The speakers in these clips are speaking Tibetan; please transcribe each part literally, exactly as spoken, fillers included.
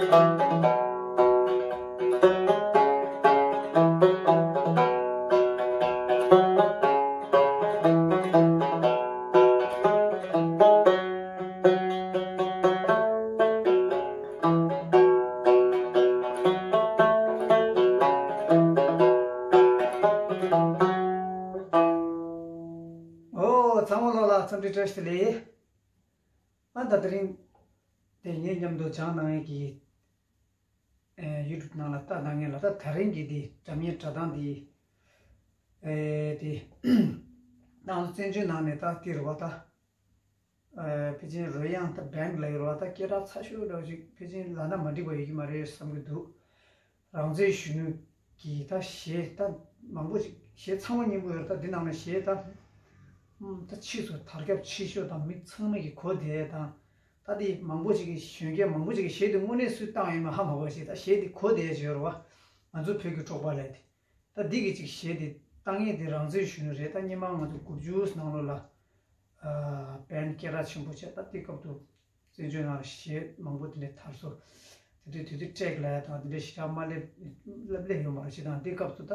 ཨོ། ཚང་མ་ལོ་ལ་འཚམས་འདྲི་བཀྲ་ཤིས་བདེ་ལེགས། ཨ་ད་དེ་རིང་དེ་ངའི་མཉམ་དུ་སྦྱང་གནང་མཁན་གྱི་ཨེ་ཡུ་ཊུབ་ནང་ལ་ལྟ་གནང་མཁན་ལ། ད་དེ་རིང་གི་དེ་སྒྲ་སྙན་སྒྲ་གདངས་དེ་ཨེ་དེ་ནང་ལ་བཙན་བྱོལ་ནང་ནས་ད་དེ་རེད་བ། ད་ཨེ་ཕལ་ཆེར་རོལ་དབྱངས་ད་བན་ལབ་ཡོད་རེད་བ། ད་སྐད་གྲགས་ཚ་ཤོས་འདྲ་བོ་ཞིག་ཕལ་ཆེར་ལབ་ན་མ་འགྲིག་པ་ཡོད་ཀྱི་མ་རེད་བསམ་གྱི་འདུག་རང་བཙན་གཞོན་ནུ་གི་ད་གཞས་ད་མང་པོ་ཞིག་གཞས་ཚང་མ་སྙན་པོ་ཡོད་རེད། ད་འདི་ནང་ནས་གཞས་ད་ད་ཕྱིས་སུ་དར་ཁྱབ་ཆེ་ཤོས་དང་མི་ཚང་མ་གིས་གོ་བདེ་དང་། ད་འདི་མང་པོ་ཞིག་གིས་གཞོན་སྐྱེས་མང་པོ་ཞིག་གིས་གཞས་འདི་དངོས་གནས་སུས་བཏང་ཡོད་མེད་ཧ་མ་གོ་ཞིག་ད་གཞས་འདི་གོ་བདེ་ཞིག་ཡོད་རེད་བ། ང་ཚོ་བོད་ཀྱི་འབྲོག་པ་ལབ་དེ། ད་འདི་གི་ཅིག་གཞས་འདི་བཏང་མཁན་འདི་རང་བཙན་གཞོན་ནུ་རེད། ད་སྔོན་མ་ང་ཚོ་དགུ་བཅུ་ནང་ལོགས་ལ་ཨ་བན་སྐད་གྲགས་ཆེན་པོ་བྱས། ད་དེ་སྐབས་དུ་བཙན་བྱོལ་ནང་གཞས་མང་པོ་དེ་འདྲའི་དར་སོང་། དེ་དུས་དེ་དུས་ཀྲེག་ལབ་ཡ་དང་དེ་འདྲའི་ཞེ་དྲག་མ་སླེབས་སླེབས་སླེབས་ཡོད་མ་རེད། ཞེ་དྲག་དེ་སྐབས་དུ་ད་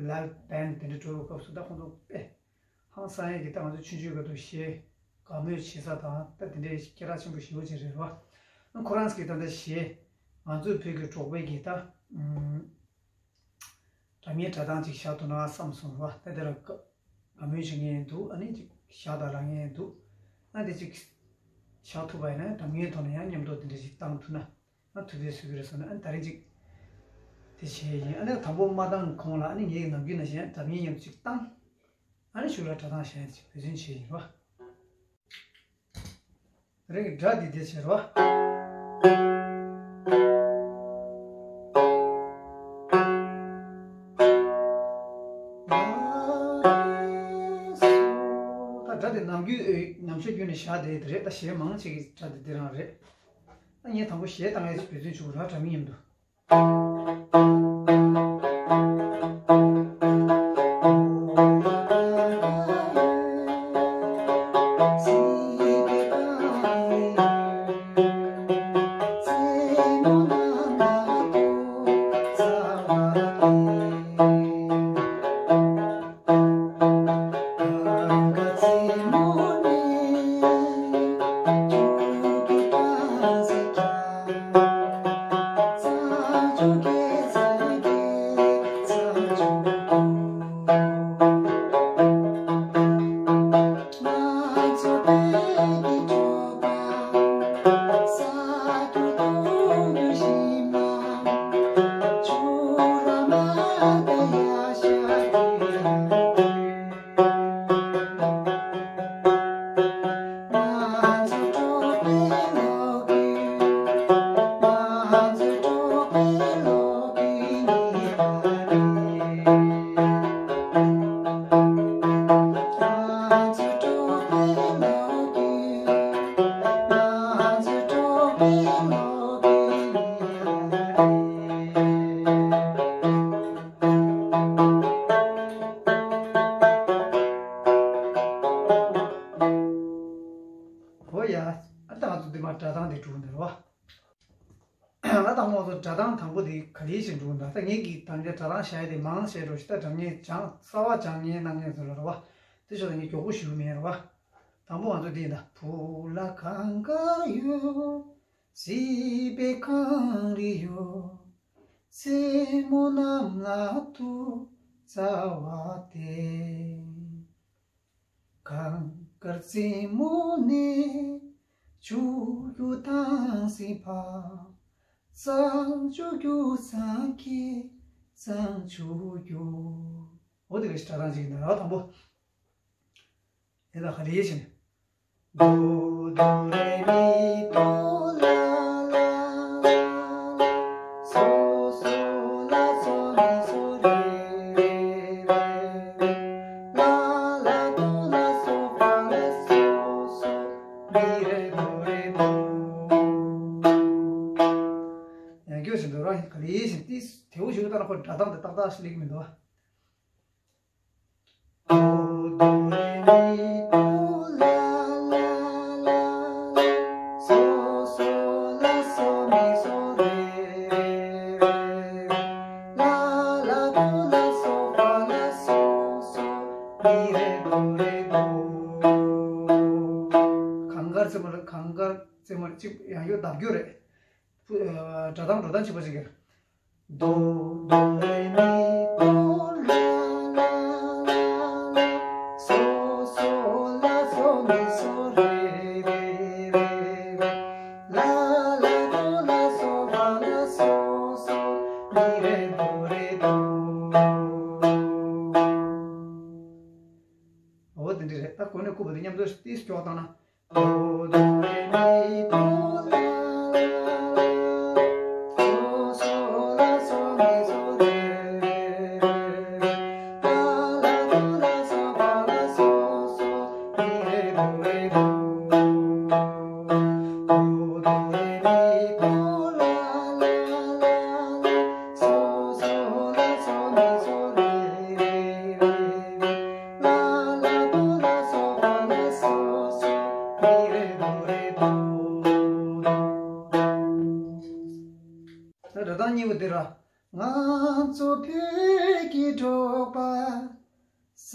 ལའིབ་བན་དེ་འདྲའི་འགྲོ་བའི་སྐབས་སུ་ད་ཁོང་ཚོ་དཔེ་ཧང་སང་ཡས་ཀྱི་ད་ང་ཚོ་ཆུང་ཆུང་སྐབས་དུ་གཞས་དགའ་མོས་བྱེད་ས་དང་ད་དེ་འདྲའི་སྐད་གྲགས་ཆེན་པོ་ཞེ་པོ་ཅིག་རེད་བ། ཁོ་རང་ཚོ་གིས་ད་ལྟ་གཞས་ང་ཚོའི་བོད་ཀྱི་འབྲོག་པའི་གི་ད་ཨུམ། སྒྲ་སྙན་སྒྲ་གདངས་ཅིག་བཞག་ཐུབ་ན་བསམ་སོང་བ། ད་དེ་ལ་དགའ་དགའ་མོས་བྱེད་མཁན་འདུག་ཨ་ནི་ཅིག་བཞག་དང་ལབ་མཁན་འདུག་ཨ་འདི་ཅིག་བཞག་ཐུབ་པ་ཡིན་ན་སྒྲ་སྙན་ཐོག་ནས་ཡང་མཉམ་དུ་དེ་འདྲ་ཅིག་བཏང་ཐུབ་ན་ཨ་ཐུབ་པའི་བཟོ་གི་རེད་བསམ་ནས། ཨ་ནི་ད་རིང་ཅིག་དེ་བྱས་ཡིན། ཨ་ནི་དང་པོ་མ་བཏང་གོང་ལ་ཨ་ནི་ངས་ནམ་རྒྱུན་ནང་བཞིན་སྒྲ་སྙན་མཉམ་དུ་ཅིག་བཏང་། ཨ་ནི་གཞུག་ལ་སྒྲ་གདངས་གཞན་ཅིག་འབད་བརྩོན་བྱས་ཡིན་རོ། རེད། སྒྲ་འདི་དེ་བྱེད་རོ། ད་སྒྲ་དེ་ནམ་རྒྱུན་ཨེ་ནམ་ཞག་རྒྱུན་ནས་བཞག་བསྡད་དེ་རེད། ད་གཞས་མང་ཆེ་གི་སྒྲ་དེ་དེ་རང་རེད། ད་ངས་དང་པོ་གཞས་བཏང་ཡས་ཅིག་འབད་བརྩོན་བྱུང་ར། སྒྲ་མི་མཉམ་དུ། ཨོ་ཡ། ཨ་ད་ང་ཚོ་འདི་མ་སྒྲ་གདངས་འདི་འགྲོ་གི་འདུག་རོ། ང་དང་མོ་ཚོ་སྒྲ་གདངས་དང་པོ་དེ་ག་རེ་བྱས་འགྲོ་གི་འདུག་ད་ངེད་ཀྱིས་དང་རྒྱ་སྒྲ་གདངས་བྱ་ཡ་དེ་མང་བྱས་འགྲོ་ཞིག་ད་སྒྲ་སྙན་སྦྱང་རྩ་བ་སྦྱང་ཉན་གནང་མཁན་ཚོ་ལ་རོ་བ། དེ་ཕྱོགས་ལ་ངས་མགྱོགས་པོ་ཞུ་གི་མེད་རོ་བ། དང་པོ་ང་ཚོ་འདི་ཡིན་ད། བུ་ལ་གངས་དཀར་ཡོད། སྲིད་པའི་གངས་རི་ཡོད། རྩེ་མོ་གནམ་ལ་ཐུག་རྩ་བ་དེ། གངས་དཀར་རྩེ་མོ་ནས། ཆུ་རྒྱུག་དྭངས་སིང་ཕ། གཙང་ཆུ་རྒྱུག་གཙང་ཁྱེད་གཙང་ཆུ་རྒྱུག་འོ་དེ་ག་ཞིག་སྒྲ་གདངས་ཅིག་ཡིན་ན་ར་བ་དང་པོ། དེ་ལ་ག་ལེ་བྱས་ནས། དོ་དོ་རེ་མི་དོ་ལ་ལ་ལ། སོ་སོ་ལ་སོ་མི་སོ་རེ་རེ་རེ། ལ་ལ་དོ་ལ་སོ་ཕ་ལ་སོ་སོ་མི་རེ་དོ་རེ་དོ། ཡང་སྐྱོར་བཞིན་དུ་རང་ག་ལེ་བཞིན་ཏིས་དེའུ་ཞིག་ལྟར་ཁོ་སྒྲ་གདངས་དེ་ཏག་ཏག་ཞིག་ལེགས་མི་འདུག་བ། དོ་དོ་རེ་མི་དོ་ལ་ལ་ལ། སོ་སོ་ལ་སོ་མི་སོ་རེ། རྩེ་མོ་རེད། གངས་དཀར་རྩེ་མོ་རེད། གཅིག་ཡང་སྐྱར་ལྡབ་སྐྱོར་རེད། ཕུ་ཨ་སྒྲ་གདངས་འགྲོ་སྟངས་གཅིག་པ་གཅིག་གྱུར། རྡོ་རྡོ་རེ་མི་རྡོ་ལ་ལ་ལ། སོ་སོ་ལ་སོ་མི་སོ་རེ་རེ་རེ་རེ། ལ་ལ་རྡོ་ལ་སོ་ཧ་ལ་སོ་སོ་མི་རེ་རྡོ་རེ་རྡོ། འོ་དེ་འདྲ་རེད། ད་གོ་ནས་བཀུག་པ་དེ་མཉམ་དུ་ཏིས་སྐྱོག་བཏང་ན། རྡོ་རྡོ་རེ་མི་རྡོ་ལ་ལ་ལ། སོ་སོ་ལ་སོ་མི་སོ་རེ་རེ་རེ། ལ་ལ་རྡོ་ལ་སོ་ཧ་ལ་སོ་སོ་མི་རེ་རྡོ་རེ་རྡོ། རྡོ་རྡོ་རེ་མི་རྡོ་ལ་ལ་ལ། སོ་སོ་ལ་སོ་མི་སོ་རེ་རེ་རེ། ལ་ལ་རྡོ་ལ་སོ་ཧ་ལ་སོ་སོ་མི་རེ་རྡོ་རེ་རྡོ། ད་སྒྲ་གདངས་གཉིས་པོ་འདི་ར། ང་ཚོ་བོད་ཀྱི་འབྲོག་པ། ཟ་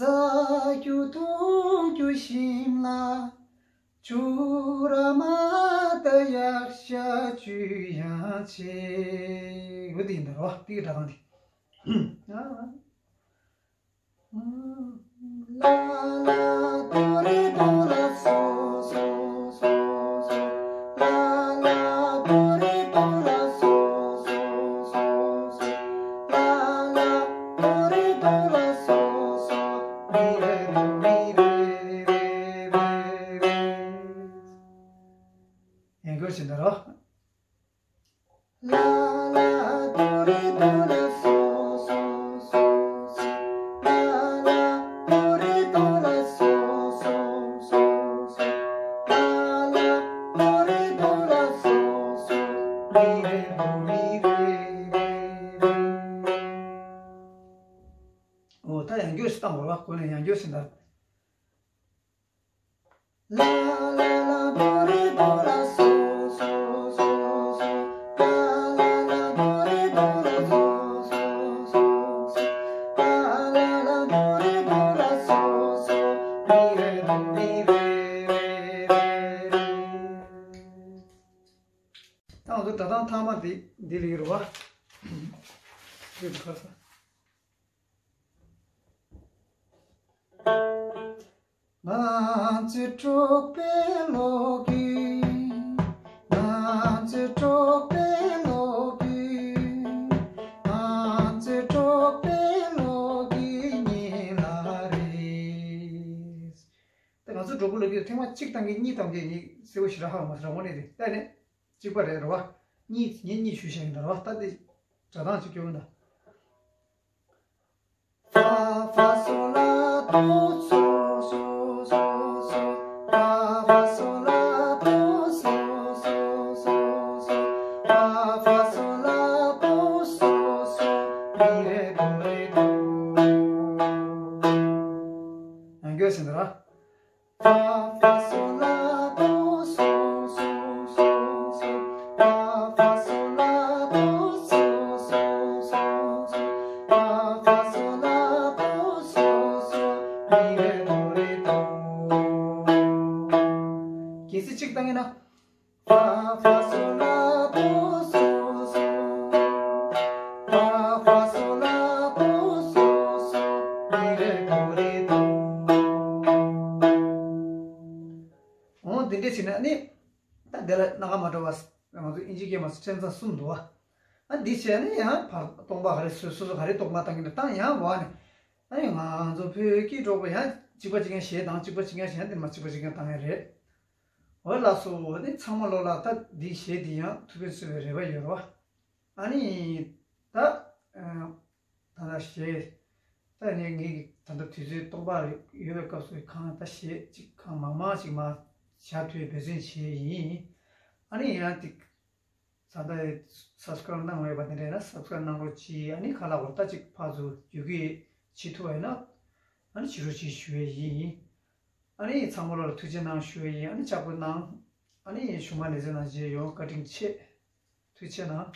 རྒྱུ་འཐུང་རྒྱུ་ཞིམ་ལ། ཆུ་ར་མ་ད་ཡག་ཤ་ཆུ་ཡང་ཆེ། འོ་དེ་ཡིན་ད་རོ། དེ་གི་སྒྲ་གདངས་དེ། ལ་ལ་དོ་རེ་དོ་ལ་སོ་སོ་སོ། ལ་ལ་དོ་རེ་དོ་ལ་སོ་སོ་སོ་སོ། ལ་ལ་དོ་རེ་དོ་ལ་སོ་སོ། མི་རེ་དོ་མི་རེ་རེ་རེ་རེ། ཡང་སྐྱར་ཞིག་ད་རོ། ལ་ལ་དོ་རེ་དོ་ལ་སོ་སོ་སོ་སོ། ལ་ལ་དོ་རེ་དོ་ལ་སོ་སོ་སོ་སོ། ལ་ལ་དོ་རེ་དོ་ལ་སོ་སོ། མི་རེ་དོ་མི་རེ་རེ་རེ། འོ་ད་ཡང་སྐྱར་ཞིག་བཏང་བ་རེད་བ། ཁོ་ནས་ཡང་སྐྱར་ཞིག་ད། ལ་ལ་ལ་དོ་རེ་དོ་ལ་སོ་སོ་སོ་སོ། ལ་ལ་ལ་དོ་རེ་དོ་ལ་སོ་སོ་སོ་སོ། ལ་ལ་ལ་དོ་རེ་དོ་ལ་སོ་སོ། མི་རེ་དོ་མི་རེ་རེ་རེ། ད་ང་ཚོ་སྒྲ་གདངས་ཐ་མ་འདི་འདི་ལ་ཡོད་རེད་བ། འདི་ཁ་ས། ང་ཚོའི་འབྲོག་པའི་ལོ་རྒྱུས། ང་ཚོའི་འབྲོག་པའི་ལོ་རྒྱུས། ང་ཚོའི་འབྲོག་པའི་ལོ་རྒྱུས་ཉིད་ལ་རེད། ད་ང་ཚོའི་འབྲོག་པའི་ལོ་རྒྱུས་ཐེངས་མ་གཅིག་བཏང་གི་གཉིས་བཏང་གི་གཉིས་གསལ་པོ་ཞེ་དྲག་ཧ་གོ་མ་སོང་ར། དངོས་གནས་དེ་ལྟ་ནས་གཅིག་པ་རེད་རེད་བ། གཉིས་ངས་གཉིས་ཞུས་བཞག་ཡིན་ད་རེད་བ། ད་དེ་སྒྲ་གདངས་གཅིག་སྐྱོན་ད། ཧྥ་ཧྥ་སོ་ལ་དོ་སོ་སོ་སོ་སོ། ཧྥ་ཧྥ་སོ་ལ་དོ་སོ་སོ་སོ་སོ། ཧྥ་ཧྥ་སོ་ལ་དོ་སོ་སོ། མི་རེ་དོ་རེ་དོ། ཡང་སྐྱར་ཞིག་ད་ར། ཧྥ་ཧྥ་སོ་ལ་དོ་སོ་སོ་སོ་སོ། ཧྥ་ཧྥ་སོ་ལ་དོ་སོ་སོ་སོ་སོ། ཧྥ་ཧྥ་སོ་ལ་དོ་སོ་སོ། མི་རེ་དོ་རེ་དོ། གལ་སྲིད་གཅིག་བཏང་ཡིན་ན། ཧྥ་ཧྥ་སོ་ལ་དོ་སོ་སོ། ཧྥ་ཧྥ་སོ་ལ་དོ་སོ་སོ། མི་རེ་དོ་རེ་དོ། འོ་འདི་འདྲས་བྱས་ན་ནི། ད་འདི་ལ་སྣ་ཁ་མ་འགྲོ་བ། ང་ཚོ་ཨིན་ཇི་སྐད་མ་སོ་ཕྲེང་ཚང་གསུམ་འདུག་བ། ཨ་འདི་བྱས་ནས་ཡང་ཕར་སྟོང་པ་ག་རེ་སོ་སོ་སོ་ག་རེ་སྟོང་པ་བཏང་གི་ན་བཏང་ཡང་བ་ནས། ཨ་ནི་ང་ཚོ་བོད་ཀྱི་འབྲོག་པ་ཡང་གཅིག་པ་གཅིག་རྐྱང་གཞས་དང་གཅིག་པ་གཅིག་རྐྱང་གཞས་དེ་མ་གཅིག་པ་གཅིག་རྐྱང་བཏང་ཡ་རེད། འོ་ལགས་སོ། ཨ་ནི་ཚང་མ་ལོ་ལ་ད་འདི་གཞས་འདི་ཡང་ཐུགས་ཕན་གསོས་པའི་རེ་བ་ཡོད་རེད་བ། ཨ་ནི་ད་ད་ལྟ་གཞས་ད་ནི་ངས་ད་ལྟ་དུས་ཚོད་སྟོང་པ་ཡོད་པའི་སྐབས་སུ་གང་ད་གཞས་གཅིག་གང་མང་མང་ཞིག་མ་བྱ་ཐུབ་འབད་བརྩོན་བྱས་ཡིན། ཨ་ནི་ཡང་ཏིག་ད་ལྟ་སབ་སི་ཀ་རབ་གནང་བའི་བ་དེ་འདྲ་ན་སབ་སི་ཀ་རབ་གནང་རོགས་གྱིས། ཨ་ནི་ཁ་ལག་བར་ད་ཅིག་ཕར་ཚུར་བརྒྱུད་སྐུལ་བྱེད་ཐུབ་པ་ཡིན་ན་ཨ་ནི་བྱེད་རོགས་གྱིས་ཞུ་ཡས་ཡིན། ཨ་ནི་ཚང་མ་ལོ་ལ་ཐུགས་རྗེ་གནང་ཞུ་ཡས་ཡིན། ཨ་ནི་ལྕགས་པོ་གནང་། ཨ་ནི་གཞུག་མ་ལེ་ཚན་ནང་མཇལ་ཡོང་། བཀའ་དྲིན་ཆེ། ཐུགས་རྗེ་གནང་།